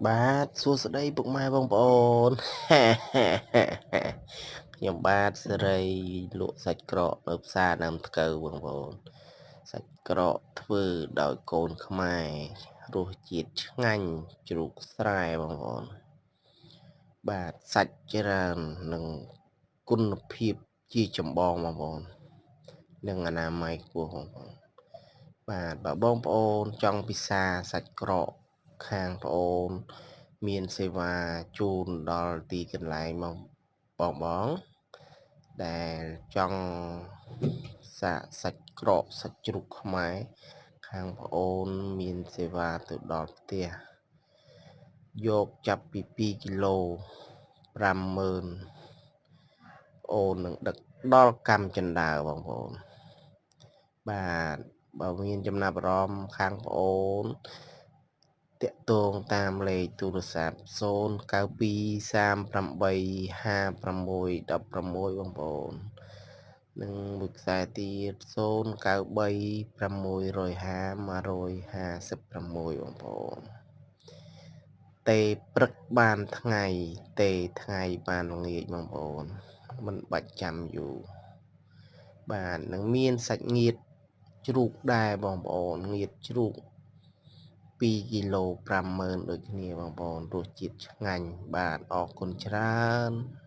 បាទសួស្តីពុកម៉ែបងប្អូន ខ្ញុំបាទសេរីលក់សាច់ក្រកនៅផ្សារដើមថ្កូវបងប្អូនសាច់ក្រកធ្វើដោយកូនខ្មែររសជាតិឆ្ងាញ់ជ្រូកស្រែបងប្អូនបាទសាច់ច្រើននិងគុណភាពជាចម្បងបងប្អូននិងអនាម័យខ្ពស់បងប្អូនបាទបើបងប្អូនចង់ពិសាសាច់ក្រកខាងប្អូនមានសេវាជូនដល់ទីកន្លែងបងបងបងដែលចង់សាកសាច់ក្រកសាច់ជ្រូកខ្មែរខាងប្អូនមានសេវាទៅដល់ផ្ទះយកចាប់ពី2គីឡូ50000អូននឹងដឹកដល់កម្មចិន្តាបងប្អូនបាទបើមានចំណាប់អារម្មណ៍ខាងប្អូនតាក់ទងតាមលេខទូរស័ព្ទ092 38 56 16បងប្អូននិងមួយខ្សែទៀត093 650 156បងប្អូនទេព្រឹកបានថ្ងៃទេថ្ងៃបានល្ងាចបងប្អូនមិនបាច់ចាំយូរបាទនឹងមានសាច់ងៀតជ្រូកដែរបងប្អូនងៀតជ្រូក2គីឡូ50000ដូចគ្នាបងប្អូនរសជាតិឆ្ងាញ់បាទអរគុណច្រើន។